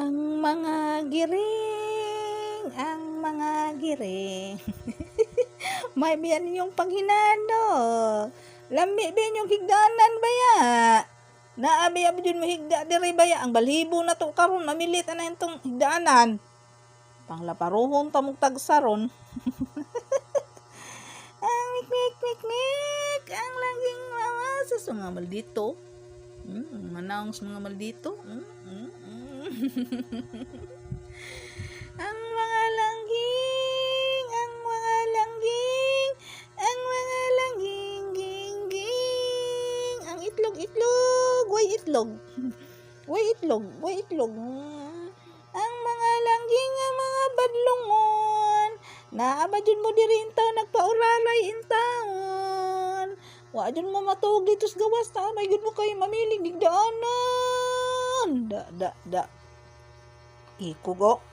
Ang mga giring, ang mga giring. May biyan ninyong paghinado. Lami ba inyong higdaanan baya? Naabi abi dun mo higda diri baya. Ang balhibo na to karon mamilit ana itong higdaanan. Panglaparuhon tamong tagsaron. Ang mik mik mik mik ang laging mama sa mga maldito. Manaong sa mga maldito. Ang mga langging, ang mga langging, ang mga langging, ging, ging. Ang itlog, itlog, way itlog. Way itlog, way itlog. Ang mga langging, ang mga badlungon. Naa ba jud mo diri intaw, nagpauralay intaon. Wa jud mo matuog dito sa gawas ta, may gud mo kayo mamiling digdaanan. Da, da, da. Ikugo.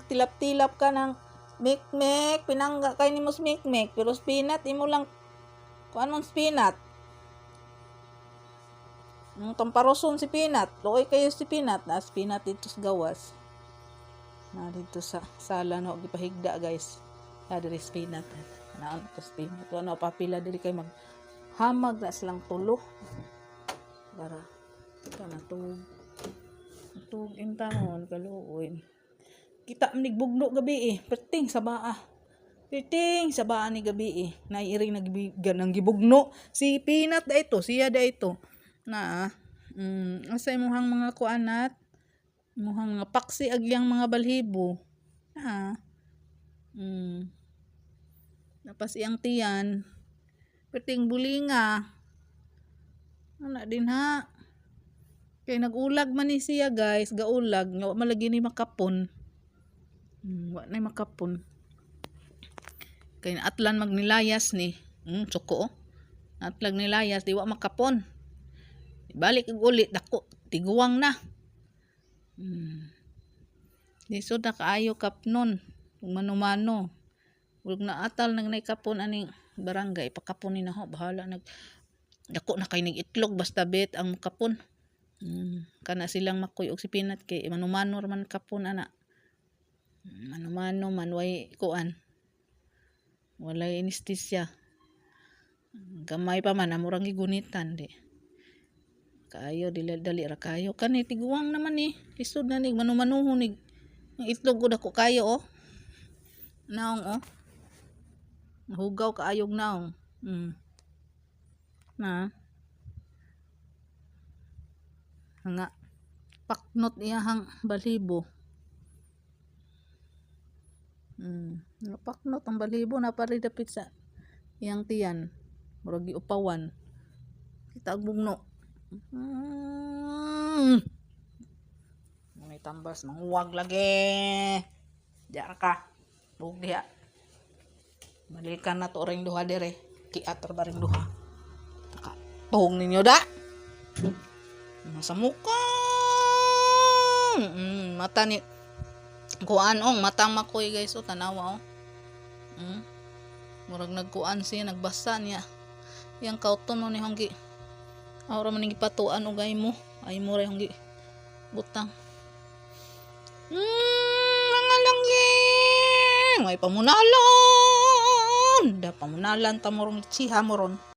Tilap-tilap ka ng mikmek, pinangga kay nimo sa mikmek, pero spinat imo lang kuan mong spinat. Ang tamparoson si Pinat, luoy kayo si Pinat, na spinat dito sa gawas. Na dito sa sala no gipahigda, guys. Na diri spinat. Naon to spinat. Ano papila diri kay mag hamag na silang tulo. Para kana tug tug intaon kaluoy. Kita man bugno gabi eh. Perting sa baa. Perting sa baa ni gabi eh. Naiiring nang gibugno. Si Pinat da ito, siya da ito. Na asa imuhang mga kuanat? Imuhang mga paksi agyang mga balhibo. Na. Napas iyang tiyan. Perting bulinga. Ana din ha. Kay nagulag man ni siya, guys, gaulag nga wa malagi ni makapon. Wa na makapon. Kay naatlan magnilayas ni. Tsoko oh. Naatlag nilayas di wa makapon. Balik og uli dako tiguang na. Lisod na kaayo kapnon ug mano-mano. Ug naatal nag nay kapon aning barangay, pakapon ni naho, bahala nag dako na kay nig itlog basta bet ang kapon. Kana silang makuy og si Pinat kay mano-mano ra man kapon ana. Mano-mano man way kuan. Walay anesthesia. Gamay pa man amurang gigunitan di. Kaayo dili dali ra kayo kani tiguang naman ni. Lisod na ni mano-manuhon ni. Ang itlog ko dako kayo oh. Naong oh. Hugaw kaayog naong. Na. Nga paknot iyahang balhibo. Paknot ang balhibo na dapit sa iyang tiyan. Murag giupawan. Kita og bugno. May tambas manguwag lagi. Diya ka. Bug diha. Balikan na to ring duha dire. Kiat ra ba ring duha. Taka. Tuhong ninyo da. Nasa mukha. Mata ni kuan ong matang makoy, guys, oh, tanawa oh. Murag nagkuan siya, nagbasa niya. Yang kauton no ni honggi. Aura man gipatuan og ay mo. Ay mo ra honggi. Butang. Mga langging. May pamunalan. Da pamunalan ta mo rong tsiha mo ron.